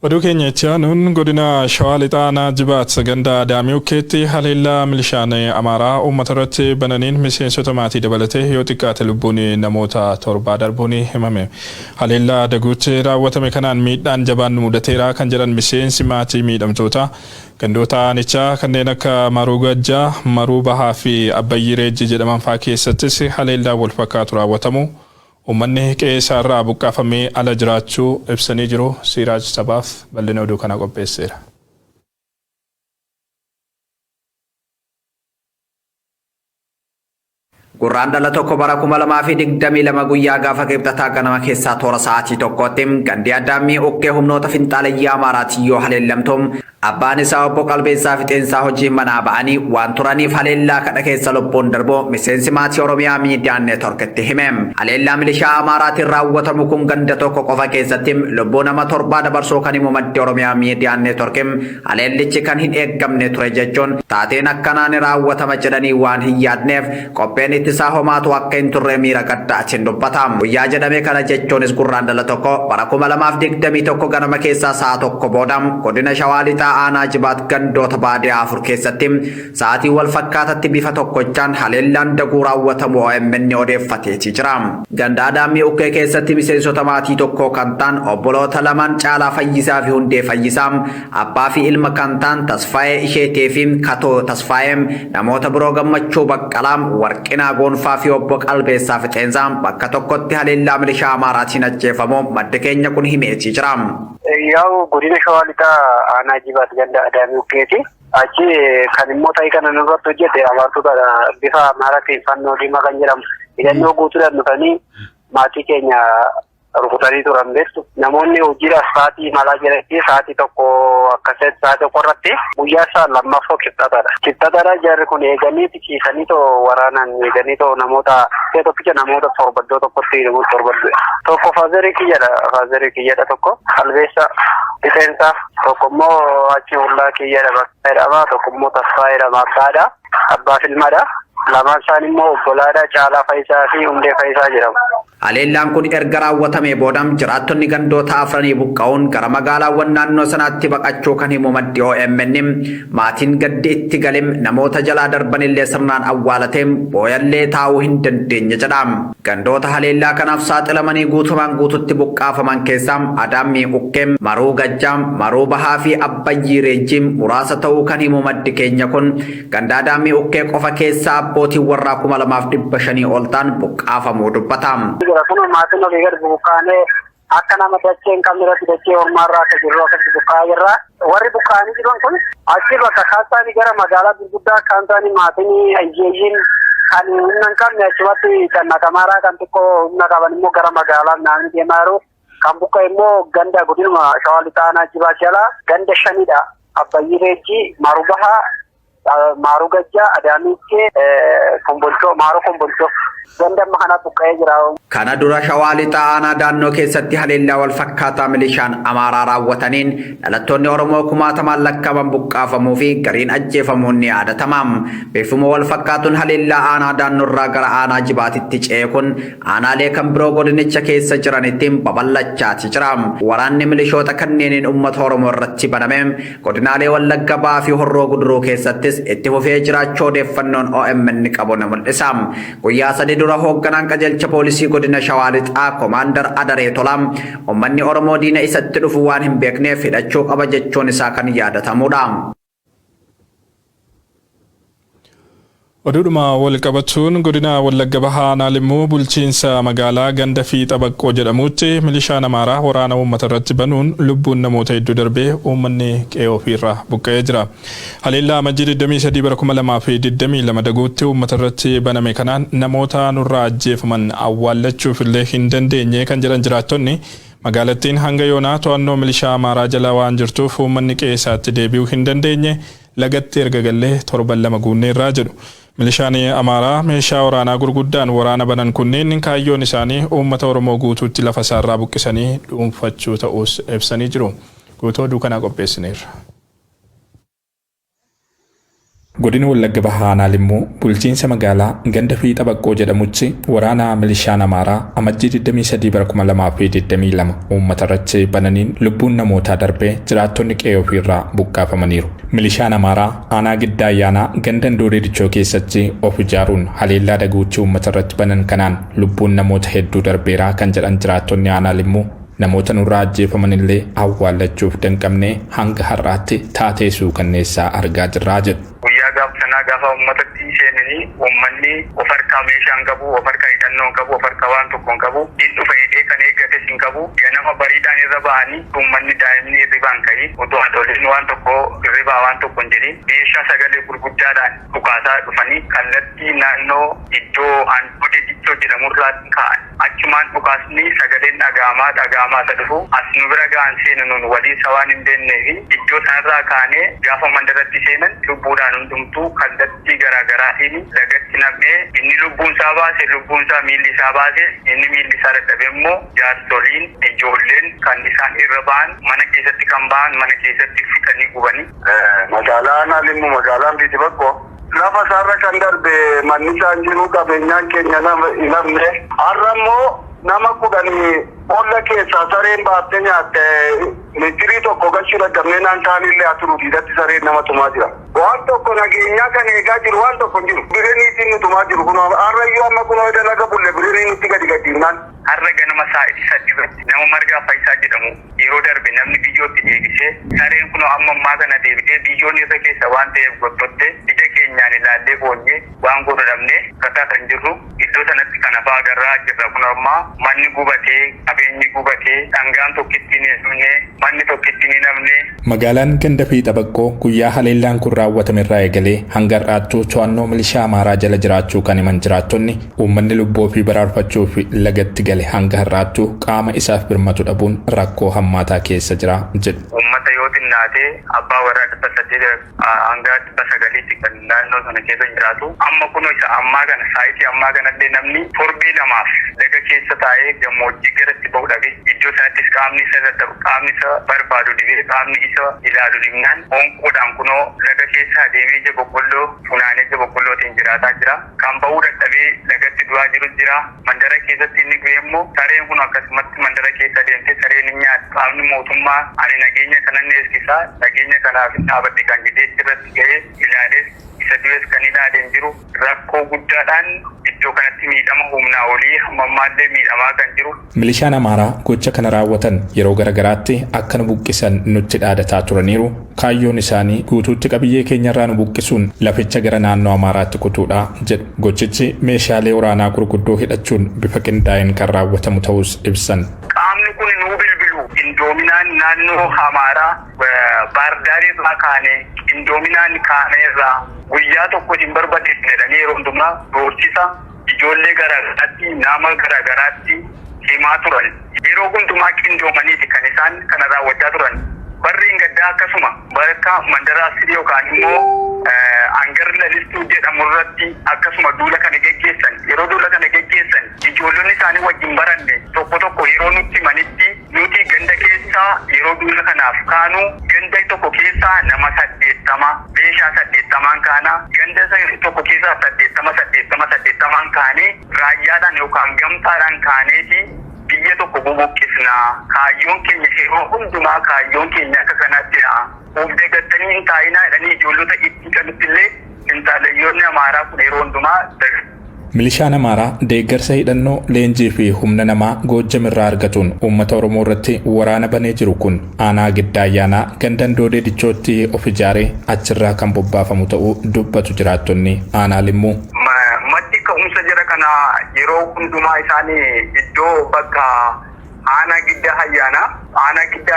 Oduu keenya itti aanuun godina Shawaa Lixaa Aanaa Jibaat ganda Adaamii Ukkeetti haleellaa milishaan Amaaraa uummata irratti bananiin miseensota maatii dabalatee yoo xiqqaate lubbuun namoota torbaa darbuun himame. Haleellaa daguutti raawwatame kanaan miidhaan jabaan nu mudateera kan jedhan miseensi maatii miidhamtootaa gandoota aanichaa kanneen akka Maruu Gajjaa, Maruu Bahaa fi Abbayyii Reejjii jedhaman fa'aa keessattis haleellaan wal fakkaatu raawwatamu uummanni qe'ee isaarraa buqqaafamee ala jiraachuu ibsanii jiru. Siiraaj Sabaaf bal'ina oduu kanaa qopheesseera. Gurraandhala 1 bara 2022 guyyaa gaafa Kibxataa ganama keessaa toora sa'aatii tokkootti gandi Addaammii Ukkee humnoota finxaaleyyii Amaaraatiin yoo haleellamtu abbaan isaa obbo Qalbeessaa Fixeensaa hojii manaa ba'anii waan turaniif haleellaa kana keessa lubbuun darbuu miseensi maatii Oromiyaa Miidiyaa Neetworkitti hime. Haleellaa milishaa Amaaraatiin raawwatamu kun ganda tokko qofa keessatti lubbuu nama torbaa dabarsuu kan himu maddi Oromiyaa Miidiyaa Neetwork haleellichi kan hin eeggamne ture jechuun taateen akkanaa ni raawwatama jedhanii waan hin yaadneef qopheen ittisaa homaatu akka hin turre miira gaddaatiin dubbata. Guyyaa jedhame kana jechuunis Gurraandhala 1 bara 2021 ganama keessaa sa'a tokko booda godina Shawaa Lixaa aanaa Jibaat gandoota baadiyaa afur keessatti sa'aatii wal fakkaatatti bifa tokkochaan haleellaan daguu raawwatamu OMN odeeffateeti jira. Ganda Adaammii Ukkee keessatti miseensota maatii tokkoo kan ta'an obboloota lamaan Caalaa Fayyisaa fi Hundee Fayyisaa, abbaa fi ilma kan ta'an Tasfaayee Isheetee fi Katoo Tasfaayee, namoota biroo Gammachuu Baqqalaa, Warqinaa Goonfaa fi obbo Qalbeessaa Fixeensaa bakka tokkotti haleellaa milishaa Amaaraatiin ajjeefamuu maddi keenya kun himeetii jira. Yaa'u godina Shawaa Lixaa aanaa Jibaat ganda Adaamii Ukkeeti. Achi kan immoo ta'ii kana nurratti hojjete abaartota bifa Amaaraatiin fannoo diimaa kan jedhamu hidhannoo guutuudhaan dhufanii maatii keenya rukutanii turan beektu. Namoonni hojiidhaaf sa'aatii imalaa jiranitti sa'aatii tokko akkasitti sa'aatii tokko irratti guyyaa isaa lammaffoo kibxataadha. Kibxataadha jarri kun eeganii ciisanii too waraanaan eeganii too namoota tokkicha namoota torba iddoo tokkotti namoota torba du'e. Tokko faazarii kiyyadha faazarii kiyyadha tokko qalbeessa fixeensaa tokko immoo achi ollaa kiyyadha bakka jedhama tokko immoo tasfaa jedhama abbaadha abbaaf ilmadha. Lamaan isaan immoo obbolaadha Caalaa Fayisaa fi Hundee Fayisaa jedhamu. Haleellaan kun erga raawwatamee booda jiraattonni gandoota afranii buqqa'uun gara magaalaawwan naannoo sanaatti baqachuu kan himu maddi OMN, maatiin gaddi itti gale namoota jalaa darbanillee sirnaan awwaalatee booyallee taa'uu hin dandeenye jedha. Gandoota haleellaa kanaaf saaxilamanii guutumaan guututti buqqaafaman keessaa Adaammii Ukkee, Maruu Gajjaa, Maruu Bahaa fi Abbayyii Reejjii muraasa ta'uu kan himu maddi keenya kun, Ganda Adaammii Ukkee qofa keessaa abbootiin warraa 2,500 ol ta'an buqqaafamuu dubbata. Jira kun maatiin olii gadi buqqaanee akka nama dachee hin qabne irratti dachee ormaarraa akka jirru akkasitti buqqa'aa jirra. Warri buqqa'anii jiran kun achi bakka kaan isaanii gara magaalaa gurguddaa kaan isaanii maatiin hiyyeeyyiin kan humna hin qabne achumatti cannaqamaaraa kan xiqqoo humna qaban immoo gara magaalaa naannoo deemaa jiru. Kan buqqa'e immoo ganda godinuma Shawaa Lixaa Aanaa Jibaat jalaa ganda shanidha. Abbayyii Reejjii, Maaruu Bahaa, Maaruu Gajjaa, Adaamiikkee, Kombolchoo, Maaruu Kombolchoo. Ganda amma kanaa buqqa'ee jira. Kana dura Shawaa Lixaa Aanaa Daannoo keessatti haleellaa wal fakkaataa milishaan Amaaraa raawwataniin dhalattoonni Oromoo kumaatamaan lakkaa'aman buqqaafamuu fi gariin ajjeefamuun ni yaadatama. Bifuma wal fakkaatuun haleellaa Aanaa Daannoorraa gara Aanaa Jibaatitti ce'e kun Aanaalee kan biroo godinicha keessa jiranitti babal'achaati jira. Waraanni milishoota kanneeniin uummata Oromoo irratti baname godinaalee Wallagga Bahaa fi Horroo Guduruu keessattis itti fufee jiraachuu odeeffannoon OMN qabu ni mul'isa. Guyyaa sadi dura hoogganaan qajeelcha poolisii godina Shawaa Lixaa Komaandar Adaree Tolaa uummanni Oromoo diina isatti dhufu waan hin beekneef hidhachuu qaba jechuun isaa kan yaadatamudha. Oduudhuma wal qabatuun godina Wallagga Bahaa Aanaa Limmuu bulchiinsa magaalaa ganda Fiixa Baqqoo jedhamuutti milishaan Amaaraa waraana uummata irratti banuun lubbuun namoota hedduu darbee uummanni qe'ee ofiirraa buqqa'ee jira. Haleellaa Amajjii 23 bara 2022 daguutti uummata irratti baname kanaan namoota nurraa ajjeefaman awwaallachuuf illee hin dandeenye kan jedhan jiraattonni Magaalattiin hanga yoonaa to'annoo milishaa Amaaraa jala waan jirtuuf uummanni qe'ee isaatti deebi'uu hin dandeenye, lagatti erga gallee torban lama guunneerra jedhu. Milishaan Amaaraa meeshaa waraanaa gurguddaan waraana banan kunneen kaayyoon isaanii uummata Oromoo guutuutti lafa isaarraa buqqisanii dhuunfachuu ta'uus ibsanii jiru. Guutuu oduu kanaa qopheessineerra. Godina Wallagga Bahaa Aanaa Limmuu bulchiinsa magaalaa ganda Fiixa Baqqoo jedhamutti waraana milishaan Amaaraa Amajjii 23 bara 2022 uummata irratti bananiin lubbuun namootaa darbee jiraattonni qe'ee ofiirraa buqqaafamaniiru. Milishaan Amaaraa aanaa Giddaa Ayyaanaa ganda Ndoodee Dichoo keessatti of ijaaruun haleellaa daguutti uummata irratti banan kanaan lubbuun namoota hedduu darbeeraa kan jedhan jiraattonni aanaa Limmuu, namoota nurraa ajjeefaman illee awwaallachuuf danqamnee hanga har'aatti taatee suukanneessaa argaa jirraa jedhu. Guyyaa gaafa sanaa gaafa uummatatti seenanii, uummanni of harkaa meeshaa hin qabu, of harkaa hidhannoo hin qabu, of harkaa waan tokko hin qabu. Hin dhufa jedhee kan eeggates hin qabu. Ganama bariidhaan irra ba'anii, uummanni daa'imni hirribaan ka'ii, utuu haadholiin waan tokko hirribaa waan tokko hin jedhin, meeshaa sagalee gurguddaadhaan dhukaasaa dhufanii kallattii naannoo iddoo Andoodee Dichoo jedhamurraa ka'an. Achumaan dhukaasni sagaleen dhaga'amaa dhaga'amaa isa dhufu as nu bira ga'an seenu, nuun waliinsa waan hin beeknee fi iddoo sanarraa kaanee gaafa mandaratti seenan lubbuudhaan hundumtuu kallattii garaagaraatiin lagatti nam'ee, inni lubbuun isaa baase lubbuun isaa miilli isaa baase, inni miilli isaa dadhabe immoo jaarsoliin, ijoolleen kan isaan irra ba'an, mana keessatti kan ba'an mana keessatti fixanii gubanii. Magaalaa aanaa Limmuu, magaalaan Fiixi Baqqoo, lafa isaarra kan darbe manni isaan jiru, qabeenyaan keenya hin hafne. Har'a immoo nama 10 boolla keessaa sareen baattee nyaatte. Mitirii tokko gashuu dadhabnee naan kaanillee haa diidatti sareen nama tumaa jira. Waan tokko nageenyaa kan eegaa jiru waan tokko hin jiru. Bireniitiin nu tumaa jiru kun har'a iyyuu, amma kun dalaga bulle bireniin nutti gadi gaddiifnaan. Har'a ganama sa'aatii 8 irratti nama Margaa Faayisaa jedhamu yeroo darbe namni biyyootti deebisee, sareen kun amma ammaa kana deebitee biyyoon irra keessa waan ta'eef gottotte, ija keenyaan ilaallee boonyee waan godhu dhabnee rakaa kan jirru iddoo sanatti kan hafaa agarraa jirra. Kun ammaa manni gubatee, qabeenyi gubatee, dhangaan tokkittiin hin hafne, manni tokkittiin hin hafne. Magaalaan ganda Fiixa Baqqoo guyyaa haleellaan kun raawwatame irraa eegalee hanga har'aattuu to'annoo milishaa Amaaraa jala jiraachuu kan himan jiraattonni, uummanni lubbuu ofii baraarfachuuf lagatti gale hanga har'aattuu qaama isaaf birmatu dhabuun rakkoo hammaataa keessa jira jedhu. Uummata yoo xinnaate abbaa warraa 800 hanga 900tti kan naannoo sana keessa jiraatu. Amma kun isa ammaa kana, saayitii ammaa kanallee namni torbee 2f laga keessa taa'ee gammoojjii garatti bahu dhabe. Iddoo sanattis qaamni isa dadhabu, qaamni isa barbaadu dhibee, qaamni isa ilaalu dhibnaan honqoodhaan kunoo laga keessa adeemee ija boqqolloo funaanee ija boqqollootiin jiraataa jira. Kan bahuu dadhabee lagatti du'aa jiru jira. Mandara keessatti inni du'e immoo sareen kun akkasumatti mandara keessa deemtee sareen hin nyaatu. Qaamni mootummaa ani nageenya kanan eegsisaa, nageenya kanaaf hin dhaabadhe kan jedhee irratti ga'ee ilaalees, isa du'es kan ilaaleen jiru. Rakkoo guddaadhaan iddoo kanatti miidhama humnaa olii hamma ammaallee miidhamaa kan jiru. Milishaan Amaaraa gocha kana raawwatan yeroo garagaraatti akka nu buqqisan nutti dhaadataa turaniiru. Kaayyoon isaanii guutuutti qabiyyee keenyarraa nu buqqisuun laficha gara naannoo Amaaraatti kutuudha jedhu. Gochichi meeshaalee waraanaa gurguddoo hidhachuun bifa qindaa'een kan raawwatamu ta'us ibsan. Qaamni kun nuu bilbilu, qindoominaan naannoo Amaaraa Baardaarii irraa kaanee, qindoominaan kaaneerraa guyyaa tokko hin barbadeessine jedhanii yeroo hundumaa doorsisa ijoollee garaagaraatti, nama garaagaraatti himaa turan. Yeroo hundumaa qindoomaniiti kan isaan kana raawwachaa turan. Barreen gaddaa akkasuma bakka mandara Asirii yookaan immoo Angar Lalistuu jedhamu irratti akkasuma duula kana geggeessan. Yeroo duula kana geggeessan ijoollonni isaanii wajjin baranne tokko tokko yeroo nutti himanitti, nuti ganda keessaa yeroo duula kanaaf kaanu ganda tokko keessaa nama 80, meeshaa 80n kaana, ganda tokko keessaa 80, 80, 80n kaanee, raayyaadhaan yookaan gamtaadhaan kaaneeti biyya tokko bubuqqisnaa. Kaayyoon keenya yeroo hundumaa, kaayyoon keenya akka kanattidha. Of dagattanii hin taa'inaa jedhanii ijoollota itti qanutti illee finxaalayyoonni Amaaraa kun yeroo hundumaa. Milishaan Amaaraa deeggarsa hidhannoo, leenjii fi humna namaa Goojjam irraa argatuun uummata Oromoo irratti waraana banee jiru kun aanaa Giddaa Ayyaanaa ganda Ndoodee Dichootti of ijaaree achirraa kan bobbaafamu ta'uu dubbatu jiraattonni aanaa Limmuu. Maddi ka'umsa jara kana yeroo hundumaa isaan iddoo bakka aanaa Giddaa Ayyaanaa, aanaa Giddaa